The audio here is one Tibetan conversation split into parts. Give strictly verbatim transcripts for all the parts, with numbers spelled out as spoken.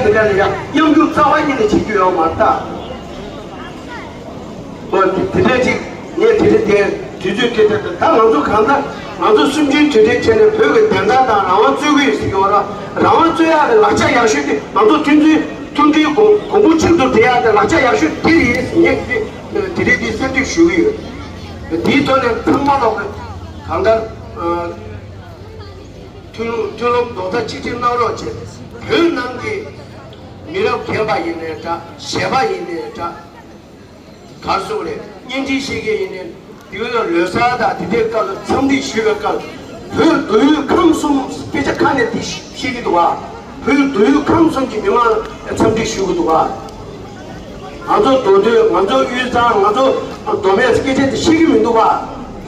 དེ་འདྲ་ལ་ཡང་གཡམ་རྒྱུག་རྩ་བ་ཉིད་ནས་བྱེད་རྒྱུ་ཡོད་མ་རེད་ད། འོ་དེ་དེ་འདྲ་ཅིག་ངས་དེ་རིང་དེ་དུས་ཚོད་དེ་དེ་ད་ང་ཚོ་གང་ལྟར་ང་ཚོ་སེམས་ཅན་དེ་འདྲའི་ཆེད་ནས་བོད་ཀྱི་བདེན་མཐའ་དང་རང་དབང་རྩོད་ཀྱི་ཡོད་ཟེར་གྱི་ཡོད་ར། རང་དབང་རྩོད་ཡག་གི་ལག་ཆ་ཡག་ཤོས་དེ་ང་ཚོ་མཐུན་སྒྲིལ་མཐུན་སྒྲིལ་གོང་གོང་བུ་གཅིག་ཏུ་སྒྲིལ་ཡག་གི་ལག་ཆ་ཡག་ཤོས་དེ་རེད་ཟེར། ངས་དེ་དེ་རིང་དེ་གསལ་འདེབས་ཞུ་གི་ཡོད། དེའི་ཐོག་ནས་ཚང་མ་ལོག་གི་གང་ལྟར་མཐུན་མཐུན་ལམ་རྡོག་རྩ་གཅིག་སྒྲིལ་གནང་རོགས་བྱས། བོད་ནང་གི་མི་རབས་རྒན་པ་ཡིན་ནའི་འདྲ། གཞས་པ་ཡིན་ནའི་འདྲ། གར་སོང་རེད། བརྙན་འཕྲིན་ཤེས་མཁན་ཡིན་ནའི་དེ་བས་ལོ་གསར་དང་དེ་འདྲའི་སྐབས་ལ་འཚམས་འདྲི་ཞུ་བའི་སྐབས། བོད་མདོ་དབུས་ཁམས་གསུམ་སྐད་ཆ་ཁ་ནས་དེ་ཤེས་ཀྱི་འདུག་བ། བོད་མདོ་དབུས་ཁམས་གསུམ་གྱི་མི་མང་ལ་འཚམས་འདྲི་ཞུ་གི་འདུག་བ། ང་ཚོ་མདོ་སྟོད། ང་ཚོ་དབུས་གཙང་། ང་ཚོ་མདོ་སྨད་སྐད་ཆ་དེ་ཤེས་ཀྱི་མི་འདུག་བ།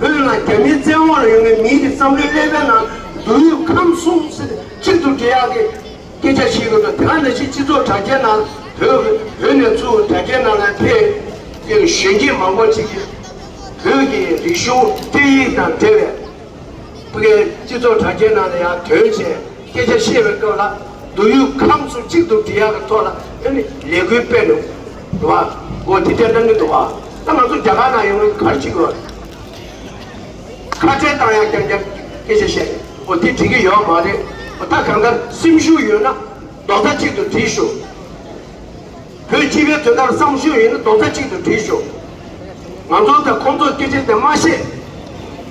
བོད་ནང་རྒྱ་མིའི་བཙན་འོག་ལ་ཡོད་མཁན་མིའི་གི་བསམ་བློའི་ཀླད་པའི་ནང་མདོ་དབུས་ཁམས་གསུམ་ཟེར་གཅིག་ཏུ་སྒྲིལ་ཡག་གི་སྐད་ཆ་བཤད་དགོས་འདུག་དེ་ག་ནང་བཞིན་སྤྱི་ཚོགས་དྲ་རྒྱའི་ནང་བོད་བོད་ནས་ཚུར་དྲ་རྒྱའི་ནང་ལ་ཕེབས་ཀྱི་གཞོན་སྐྱེས་མང་པོ་ཅིག་གིས་བོད་ཀྱི་རིག་གཞུང་སྐད་ཡིག་དང་འབྲེལ་བའི་ཕ་གིའི་སྤྱི་ཚོགས་དྲ་རྒྱའི་ནང་ལ་ཡང་ཐོན་བྱས་སྐད་ཆ་བཤད་པའི་སྐབས་ལ་མདོ་དབུས་ཁམས་གསུམ་གཅིག་ཏུ་སྒྲིལ་ཡག་གི་ཐོག་ལ་ཨ་ནི་ལས་འགུལ་སྤེལ་འདུག་འདུག་བ། འོ་དེ་འདྲ་གནང་གི་འདུག་བ། ད་ང་ཚོ་རྒྱ་གར་ནང་ཡོང་ནས་ག་རེ་བྱེད་དགོས། ཁ་བྲལ་བཏང་ཡག་རྐྱང་རྐྱང་སྐད་ཆ་བཤད། འོ་དེ་འགྲིག་གི་ཡོད་མ་རེད། འོ་ད་གང་ལྟར་སེམས་ཤུགས་ཡོད་ན་རྡོག་རྩ་གཅིག་ཏུ་སྒྲིལ་ཤོག་བོད་སྤྱི་པའི་དོན་དག་བསམ་ཤེས་ཡོད་ན་རྡོག་རྩ་གཅིག་ཏུ་སྒྲིལ་ཤོག་ང་ཚོ་དང་ཁོང་ཚོ་སྐད་ཆ་དེ་མ་བཤད།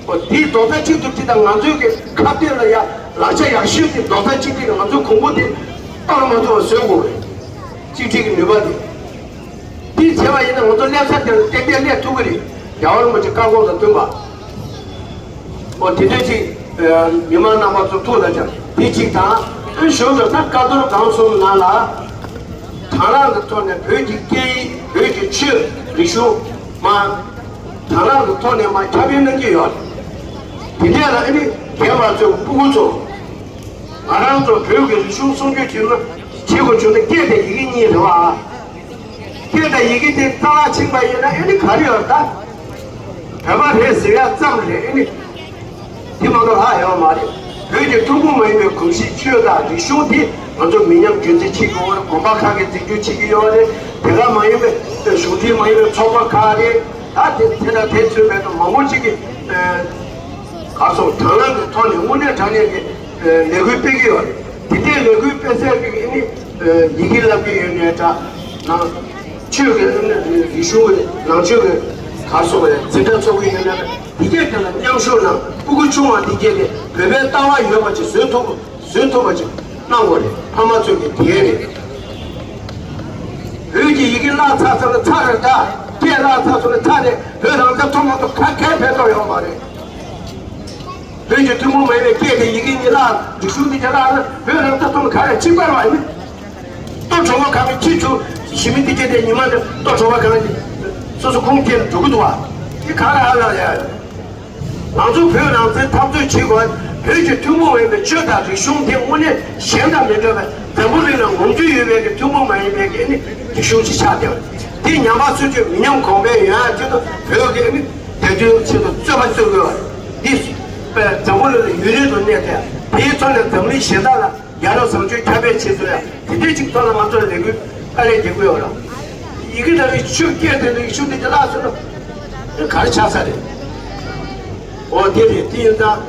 འོ་དེའི་རྡོག་རྩ་གཅིག་ཏུ་སྒྲིལ་དང་ང་ཚོའི་གི་ཁ་གཏད་ལ་ཡ་ལག་ཆ་ཡག་ཤོས་དེ་རྡོག་རྩ་གཅིག་སྒྲིལ་ལ་ང་ཚོའི་གོང་བུ་དེ་སྟོར་མ་ཐུབ་པ་བཟོ་དགོས་རེད། གཅིག་སྒྲིལ་གྱི་ནུས་པ་དེ། དེ་བྱས་པ་ཡིན་ན་ང་ཚོ་སླེབས་ས་དེ་ལ་ཏན་ཏན་སླེབས་ཐུབ་ཀྱི་རེད། རྒྱལ་བ་རིན་པོ་ཆེ་བཀའ་དགོངས་དང་བསྟུན་པ། འོ་དེ་འདྲ་ཅིག་མི་མང་རྣམ་པ་ཚོ་ཐུགས་ལ་འཇགས། དེ་གཅིག་དང་། ཨ་ཞོར་དུ་ད་བཀའ་རྡོར་སྒང་གསུམ་ནང་ལ་དང་བླངས་ཀྱི་ཐོག་ནས་བོད་ཀྱི་སྐད་ཡིག་བོད་ཀྱི་ཆོས་རིག་གཞུང་མ་དང་བླངས་ཀྱི་ཐོག་ནས་མ་ཁྱབ་སྤེལ་གནང་གི་ཡོད། དེ་འདྲ་ལ་ཨ་ནི་རྒན་པ་ཚོ་སྤུ་གུ་ཚོ་ང་རང་ཚོ་བོད་ཀྱི་རིག་གཞུང་སྲུང་སྐྱོབ་བྱེད་ན་བྱེད་དགོས་བྱུང་ན་སྐད་དང་ཡི་གེ་གཉིས་རེད་བ། སྐད་དང་ཡི་གེ་དེ་རྩ་བརླག་ཕྱིན་པ་ཡིན་ན་ཨེ་ནི་ག་རེ་ཡོད་ད། བོད་པ་རེད་ཟེར་ཡ་ཙམ་རེད། ཨེ་ནི་དེ་མ་གཏོགས་ལྷག་ཡོད་མ་རེད། བོད་ཀྱི་ཐུན་མོང་མ་ཡིན་པའི་གོམས་གཤིས་ཆོས་དང་རིག་གཞུང་དེ་ང་ཚོ་མི་ཉམས་རྒྱུན་འཛིན་བྱེད་དགོས་པ་རེད། དགོན་པ་ཁག་གིས་འཛིན་སྐྱོང་བྱེད་ཀྱི་ཡོད་རེད། དེ་ག་མ་ཡིན་པའི་གཞུང་འབྲེལ་མ་ཡིན་པའི་ཚོགས་པ་ཁག་རེད། ད་དེ་དེ་དང་དེ་ཚོའི་བར་དུ་མང་པོ་ཅིག་གིས་ག་སོང་དང་བླངས་ཀྱི་ཐོག་ནས་དངོས་གནས་དྲང་གནས་ཀྱི་ལས་འགུལ་སྤེལ་གྱི་ཡོད་རེད། དེ་འདྲའི་ལས་འགུལ་སྤེལ་སའི་གི་ཨ་ནི་ཡི་གེ་བསླབ་ཀྱི་ཡོད་ནའི་འདྲ། ནང་ཆོས་ཀྱི་ཨ་ནི་རིག་གཞུང་གི་ནང་ཆོས་ཀྱི་ག་སོང་བའི་འཛིན་གྲྭ་ཚོགས་ཀྱི་ཡོད་ནའི་འདི་གས་དེ་ལ་མཉམ་ཞུགས་གནང་། སྤུ་གུ་ཆུང་བ་འདི་གས་ནས་བོད་པའི་ལྟ་བ་ཡོད་པ་ཅིག་བཟོ་ཐུབ་བཟོ་ཐུབ་པ་ཅིག་གནང་དགོས་རེད། ཕ་མ་ཚོས་ཀྱི་དེ་རེད། བོད་ཀྱི་ཡི་གེ་བརླག་ཚར་ཚར་ན་ཚར་རེད་ད། སྐད་བརླག་ཚར་ཚར་ན་ཚར་རེད། བོད་རང་ས་ཐོབ་མ་ཐོབ་ག་གས་ཕན་ཐོགས་ཡོད་མ་རེད། བོད་ཀྱི་ཐུན་མོང་མ་ཡིན་པའི་སྐད་དང་ཡི་གེ་གཉིས་བརླག་རིག་གཞུང་འདི་ག་བརླག་ན་བོད་རང་ས་ཐོབ་ན་ག་རེ་ཕྱི་པར་བ་ཡིན། ལྟོ་གྲོགས་པོ་གང་གི་ཁྱི་ཆུ་ཞི་མི་འདི་སྐད་དེ་ཉི་མ་འདི་ལྟོ་གྲོགས་པོ་གང་གི་སོ་སོ་ཁུངས་སྐྱེལ་འགྲོ་གི་འདུག་བ། འདི་ག་རེ་ཧ་ལས་ཡ། ང་ཚོ་བོད་རང་བཙན་འཐབ་རྩོད་བྱེད་དགོས། བོད་ཀྱི་ཐུན་མོང་མ་ཡིན་པའི་ཆོས་དང་རིག་གཞུང་དེ་དངོས་གནས་གཞན་དང་མི་འདྲ་བའི་འཛམ་བུ་གླིང་ན་ངོམ་རྒྱུ་ཡོད་པའི་གི་ཐུན་མོང་མ་ཡིན་པའི་གི་ཨ་ནི་རིག་གཞུང་ཅིག་ཆགས་བསྡད་པ་རེད། དེ་ཉམས་པ་སོར་ཆུད་མི་ཉམས་གོང་འཕེལ་ཡོང་ཡ་ཆེད་དུ་བོད་ཀྱི་ཨ་ནི་བདེན་དོན་ཆེད་དུ་རྩོད་པ་རྩོད་དགོས་པ་རེད། འདི་བོད་འཛམ་བུ་གླིང་ལ་ཡུན་རིང་དུ་གནས་ཏེ་དེའི་ཐོག་ནས་འཛམ་གླིང་གཞན་དག་ལ་རྒྱལ་རབས་བཟང་སྤྱོད་ཁྱབ་སྤེལ་བྱེད་ཚུལ་ཡང་དེ་འདྲའི་ཅིག་ཐོག་ལ་ང་ཚོ་ལས་འགུལ་དཀའ་ལས་རྒྱག་གི་ཡོད་ར། ཡི་གེ་དང་རིག་གཞུང་སྐད་དང་རིག་གཞུང་དེ་ཅིག་བརླག་སོང་ན་ག་རེ་ཆགས་ས་རེད། འོ་དེ་རེད། དེ་ཡིན་ཙང་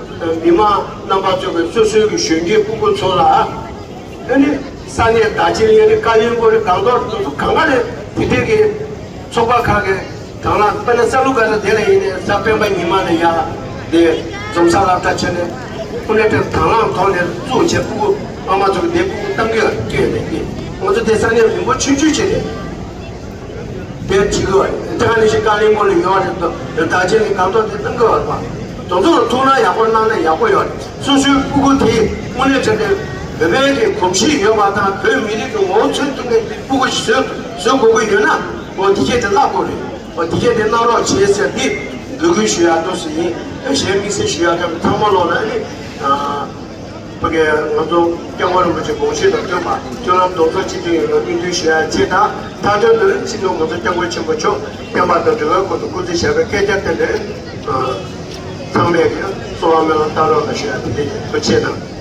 མི་མང་རྣམ་པ་ཚོས་སོ་སོའི་གི་གཞོན་སྐྱེས་སྤུ་གུ་ཚོ་ལ་ཨ་ནི་ས་གནས་རྡོ་རྗེ་གླིང་རེད། ཀ་ལོན་སྦུག་རེད། སྒང་ཏོག་དེ་ཚོ་གང་ག་ལ་དེ་འདྲའི་གི་ཚོགས་པ་ཁག་གི་དང་བླངས། དཔེར་ན་ས་ལུ་ག་ལ་དེ་ལ་ཡིན་ནའི་གཟའ་སྤེན་པ་ཉི་མ་ལ་ཡ་དེ་འཛོམས་ས་སློབ་གྲྭ་བྱས་ནས་དངོས་གནས་དྲང་དང་བླངས་ཐོག་ནས་བཙུགས་བྱས་སྤུ་གུ་ཨ་མ་ཚོ་གི་དེ་སྤུ་གུ་གཏང་གི་ཡོད་སྐྱོན་མེད་དེ། ང་ཚོ་དེ་ས་གནས་རིན་པོ་ཆུང་ཆུང་བྱས་ནས་དེ་བྱེད་ཀྱི་ཡོད་རེད། དེ་ག་ནང་བཞིན་ཀ་ལོན་སྦུག་ལ་ཡོད་རེད། རྡོ་རྗེ་གླིང་སྒང་ཏོག་དེ་གཏང་གི་ཡོད་རེད་པ། དེ་ཚོ་ལ་ཐུགས་སྣང་ཡག་པོ་གནང་ན་ཡག་པོ་ཡོད་རེད། སོ་སོའི་སྤུ་གུ་དེ་དངོས་གནས་དྲང་གནས་བོད་པའི་གི་གོམས་གཤིས་ཡོད་པ་དང་བོད་མི་རིགས་ཀྱི་ངོ་བོ་མཚོན་ཐུབ་མཁན་སྤུ་གུ་ཞིག་བཟོ་བཟོ་དགོས་ཀྱི་ཡོད་ན། འོ་དེ་གས་དེ་བརླག་དགོས་རེད། འོ་དེ་གས་དེ་གནང་རོགས་བྱེད་ཟེར་ཏེ་འབོད་སྐུལ་ཞུ་ཡག་འདུག་ཟེར་ཡིན། ཨེ་གཞན་དམིགས་བསལ་ཞུ་ཡག་ག་ཚང་མ་ལོག་ལ་ཨ་ནི་ཕ་གི་ང་ཚོ་སྐྱབས་མགོན་རིན་པོ་ཆེ་དགོངས་གཞི་དང་མཐུན་པ་སྤྱོད་ལམ་རྡོག་རྩ་གཅིག་སྒྲིལ་ཡོང་བའི་སྨོན་འདུན་ཞུ་ཡག་བྱེད་དང་། མཐའ་དོན་དུ་སྤྱི་ནོར་ང་ཚོ་སྐྱབས་མགོན་ཆེན་པོ་མཆོག་བསྟན་པ་དང་འགྲོ་བའི་དགོངས་དོན་སྐུ་ཚེ་ཞབས་པད་བསྐལ་བརྒྱར་བརྟན་པའི་ཚང་མས་ཀྱི་གསོལ་བ་སྨོན་ལམ་བཏབ་རོགས་གནང་ཞུ་ཡག་དེ་འདྲ་ཡིན། ཐུགས་རྗེ་ཆེ་གནང་།